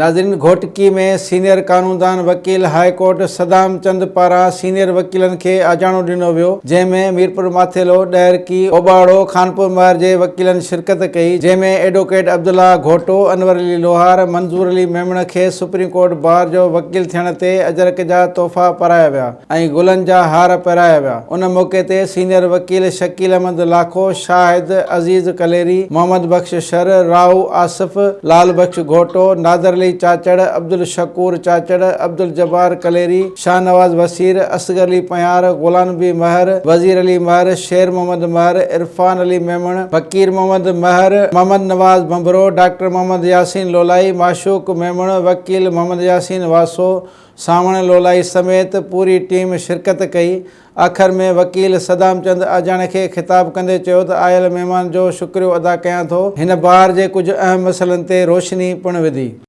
ناظرين گهوٽڪي ۾ سينيئر قانوندان وڪيل هاء ڪورٽ صدام چند پاران سينيئر وڪيلن کي آجياڻو ڏنو ويو جنهن ۾ ميرپور ماٿيلو، ڏهرڪي، اوٻاڙو، خانپور مهر جي وڪيلن شرڪت ڪئي جنهن ۾ ايڊووڪيٽ عبدالله گهوٽو، انور علي لوهار، منظور علي ميمڻ کي سپريم ڪورٽ بار جو وڪيل ٿيڻ تي اجرڪ جا تحفا پارايا ويا ۽ گلن جا هار پهرايا ويا ان موقعي تي سينيئر وڪيل شڪيل احمد لاکو، شاهد عزيز ڪليري، محمد بخش شر، رائو آصف، لال بخش گهوٽو، نادر علي چاچڙ، عبدالشڪور چاچڙ، عبدالجبار ڪليري، شاهنواز وسير، اصغر علي پنهيار، غلام نبي مهر، وزير علي مهر، شير محمد مهر، عرفان علي ميمڻ، فقير محمد مهر، محمد نواز ڀنڀرو، ڊاڪٽر محمد ياسين لولائي، معشوق ميمڻ، وڪيل محمد ياسين واسو، سانوڻ لولائي سميت پوري ٽيم شرڪت ڪئي. آخر ۾ وڪيل صدام چند آجاڻي کي خطاب ڪندي چيو ته آيل مهمان جو شڪريو ادا ڪيان ٿو. هن بار جي ڪجهه اهم مسئلن تي روشني پڻ وڌي.